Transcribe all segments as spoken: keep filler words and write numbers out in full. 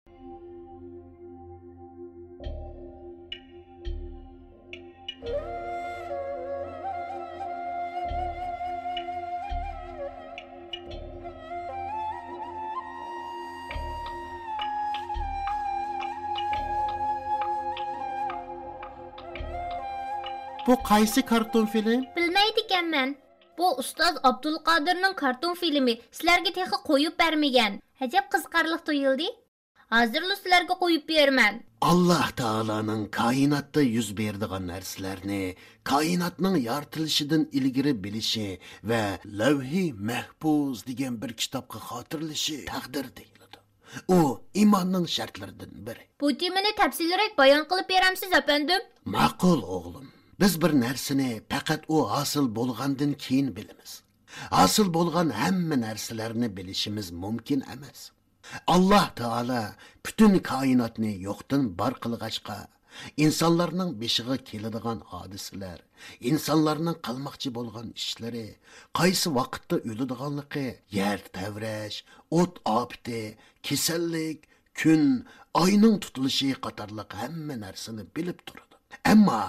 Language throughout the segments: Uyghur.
بۇ قايسى كارتون فىلىم؟ بىلمەيدىكەنمەن. بۇ ئۇستاز ئابدۇلقادىرنىڭ كارتون فىلىمى، سىلەرگە تېخى قويۇپ بەرمىگەن. ئەجەب قىزىقارلىق تۇيۇلدى. ھازىرلا سىلەرگە قويۇپ بېرىمەن. ئاللاھ تائالانىڭ كائىناتتا يۈز بېرىدىغان نەرسىلەرنى كائىناتنىڭ يارىتىلىشىدىن ئىلگىرى بىلىشى ۋە لەۋھى مەھپۇز دېگەن بىر كىتابقا خاتىرىلىشى تەقدىر دېيىلىدۇ. ئۇ ئىماننىڭ شەرتلىرىدىن بىرى. بۇ تېمىنى تەپسىلىيرەك بايان قىلىپ بېرەمسىز، ئەپەندىم؟ ماقۇل، ئوغلۇم. بىز بىر نەرسىنى پەقەت ئۇ ھاسىل بولغاندىن كېيىن بىلىمىز. ھاسىل بولغان ھەممە نەرسىلەرنى بىلىشىمىز مۇمكىن ئەمەس. ئاللاھ تائالا پۈتۈن كائىناتنى يوقتىن بار قىلغاچقا، ئىنسانلارنىڭ بېشىغا كېلىدىغان ھادىسىلەر، ئىنسانلارنىڭ قىلماقچى بولغان ئىشلىرى، قايسى ۋاقىتتا ئۆلىدىغانلىقى، يەر تەۋرەش، ئوت ئاپىتى، كېسەللىك، كۈن، ئاينىڭ تۇتۇلۇشى قاتارلىق ھەممە نەرسىنى بىلىپ تۇرىدۇ. ئەمما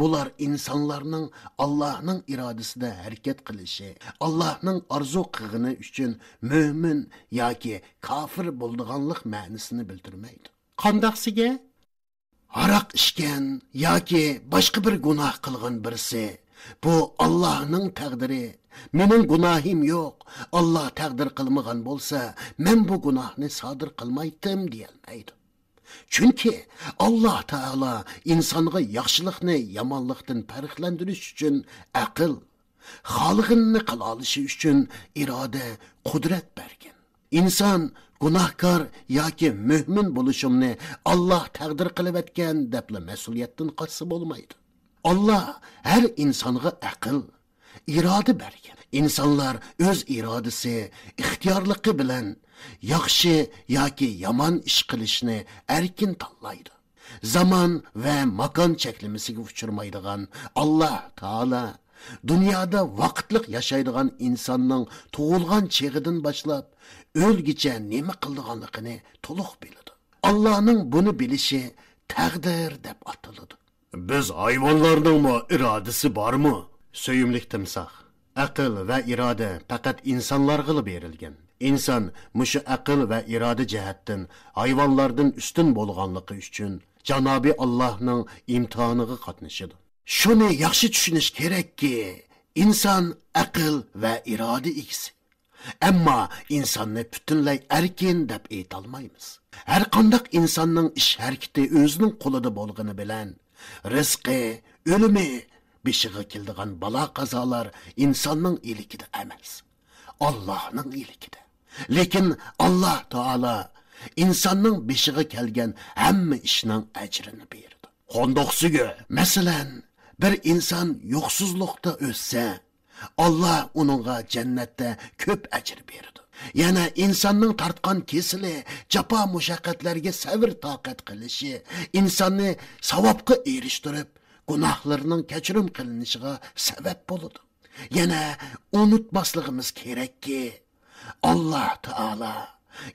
بۇلار ئىنسانلارنىڭ ئاللاھنىڭ ئىرادىسىدە ھەرىكەت قىلىشى، ئاللاھنىڭ ئارزۇ قىلغىنى ئۈچۈن مۆمىن ياكى كاپىر بولىدىغانلىق مەنىسىنى بىلدۈرمەيدۇ. قانداقسىگە؟ ھاراق ئىچكەن ياكى باشقا بىر گۇناھ قىلغان بىرسى، بۇ ئاللاھنىڭ تەقدىرى، مېنىڭ گۇناھىم يوق، ئاللاھ تەقدىر قىلمىغان بولسا، مەن بۇ گۇناھنى سادىر قىلمايتتىم، دېيەلمەيدۇ. چۈنكى ئاللاھ تائالا ئىنسانغا ياخشىلىقنى يامانلىقتىن پەرقلەندۈرۈش ئۈچۈن ئەقىل، خالىغىنىنى قىلالىشى ئۈچۈن ئىرادە، قۇدرەت بەرگەن. ئىنسان گۇناھكار ياكى مۆمىن بولۇشۇمنى ئاللاھ تەقدىر قىلىۋەتكەن دەپلا مەسئۇلىيەتتىن قاچسا بولمايدۇ. ئاللاھ ھەر ئىنسانغا ئەقىل، ئىرادە بەرگەن. ئىنسانلار ئۆز ئىرادىسى، ئىختىيارلىقى بىلەن ياخشى ياكى يامان ئىش قىلىشنى ئەركىن تاللايدۇ. زامان ۋە ماكان چەكلىمىسىگە ئۇچرىمايدىغان ئاللاھ تائالا دۇنيادا ۋاقىتلىق ياشايدىغان ئىنساننىڭ تۇغۇلغان چېغىدىن باشلاپ ئۆلگىچە نېمە قىلىدىغانلىقىنى تولۇق بىلىدۇ. ئاللاھنىڭ بۇنى بىلىشى تەقدىر دەپ ئاتىلىدۇ. بىز ھايۋانلارنىڭمۇ ئىرادىسى بارمۇ؟ سۆيۈملۈك تىمساھ، ئەقىل ۋە ئىرادە پەقەت ئىنسانلارغىلا بېرىلگەن. ئىنسان مۇشۇ ئەقىل ۋە ئىرادە جەھەتتىن ھايۋانلاردىن ئۈستۈن بولغانلىقى ئۈچۈن جانابى ئاللاھنىڭ ئىمتىھانىغا قاتنىشىدۇ. شۇنى ياخشى چۈشىنىش كېرەككى، ئىنسان ئەقىل ۋە ئىرادە ئىگىسى. ئەمما ئىنساننى پۈتۈنلەي ئەركىن دەپ ئېيتالمايمىز. ھەرقانداق ئىنساننىڭ ئىش ھەرىكىتى ئۆزىنىڭ قولىدا بولغىنى بىلەن، رىزقى، ئۆلۈمى، بېشىغا كېلىدىغان بالا-قازالار ئىنساننىڭ ئىلكىدە ئەمەس، ئاللاھنىڭ ئىلكىدە. لېكىن ئاللاھ تائالا ئىنساننىڭ بېشىغا كەلگەن ھەممە ئىشنىڭ ئەجرىنى بېرىدۇ. قانداقسىگە؟ مەسىلەن، بىر ئىنسان يوقسۇزلۇقتا ئۆسسە، ئاللاھ ئۇنىڭغا جەننەتتە كۆپ ئەجىر بېرىدۇ. يەنە ئىنساننىڭ تارتقان كېسىلى، جاپا-مۇشەققەتلەرگە سەۋر-تاقەت قىلىشى ئىنساننى ساۋابقا ئېرىشتۈرۈپ، گۇناھلىرىنىڭ كەچۈرۈم قىلىنىشىغا سەۋەب بولىدۇ. يەنە ئۇنتۇماسلىقىمىز كېرەككى، ئاللاھ تائالا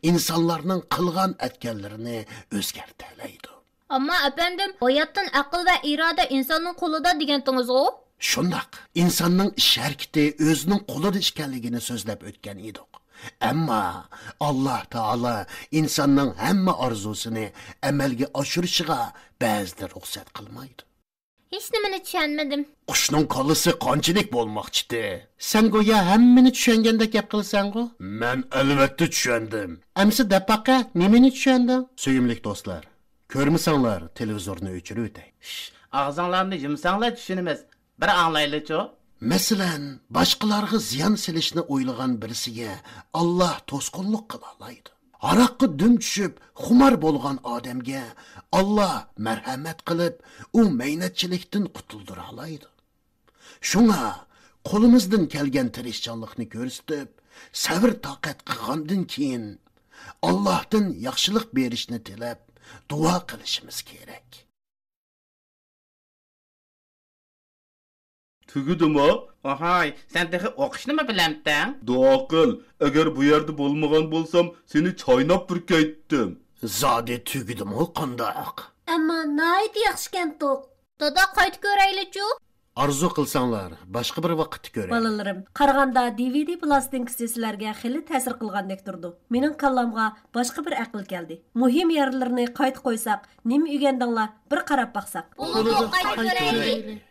ئىنسانلارنىڭ قىلغان-ئەتكەنلىرىنى ئۆزگەرتەلەيدۇ. ئەمما ئەپەندىم، باياتىن ئەقىل ۋە ئىرادە ئىنساننىڭ قولىدا دېگەنتىڭىزغۇ؟ شۇنداق، ئىنساننىڭ ئىش ھەرىكىتى ئۆزىنىڭ قولىدا ئىكەنلىكىنى سۆزلەپ ئۆتكەن ئىدۇق. ئەمما ئاللاھ تائالا ئىنساننىڭ ھەممە ئارزۇسىنى ئەمەلگە ئاشۇرۇشىغا بەزىدە رۇخسەت قىلمايدۇ. ھېچنېمىنى چۈشەنمىدىم. قۇشنىڭ كاللىسى قانچىلىك بولماقچىتى؟ سەن گويا ھەممىنى چۈشەنگەندەك گەپ قىلىسەنغۇ؟ مەن ئەلۋەتتە چۈشەندىم. ئەمسە دەپ باقە، نېمىنى چۈشەندىڭ؟ سۆيۈملۈك دوستلار، كۆرمىسەڭلار، تېلېۋىزورنى ئۆچۈرۈۋېتەي. شش، ئاغزىڭلارنى يۇمساڭلار چۈشىنىمىز. بىر ئاڭلايلىچۇ؟ مەسىلەن، باشقىلارغا زىيان سېلىشنى ئويلىغان بىرسىگە ئاللاھ توسقۇنلۇق قىلالايدۇ. ھاراققا دۈم چۈشۈپ، خۇمار بولغان ئادەمگە ئاللاھ مەرھەمەت قىلىپ، ئۇ مەينەتچىلىكتىن قۇتۇلدۇرالايدۇ. شۇڭا قولىمىزدىن كەلگەن تىرىشچانلىقنى كۆرسىتىپ، سەۋر-تاقەت قىلغاندىن كېيىن، ئاللاھتىن ياخشىلىق بېرىشنى تىلەپ، دۇئا قىلىشىمىز كېرەك. تۈگىدىمۇ؟ ئوھاي، سەن تېخى ئوقۇشنىمۇ بىلەمتەڭ؟ دۇئا قىل، ئەگەر بۇ يەردە بولمىغان بولسام، سېنى چايناپ پۈركەيتتىم. زادى تۈگىدىمۇ قانداق؟ ئەمما ناھايىتى ياخشىكەنتۇق. دادا، قايتا كۆرەيلىچۇ؟ ئارزۇ قىلساڭلار، باشقا بىر ۋاقىتتا كۆرەيلى. بالىلىرىم، قارىغاندا دى ۋى دى پلاستىنكىسى سىلەرگە خېلى تەسىر قىلغاندەك تۇرىدۇ. مېنىڭ كاللامغا باشقا بىر ئەقىل كەلدى. مۇھىم يەرلىرىنى قايتا قويساق، نېمە ئۆگەندىڭلار؟ بىر قاراپ باقساق. بولىدۇ، قايتا كۆرەيلى.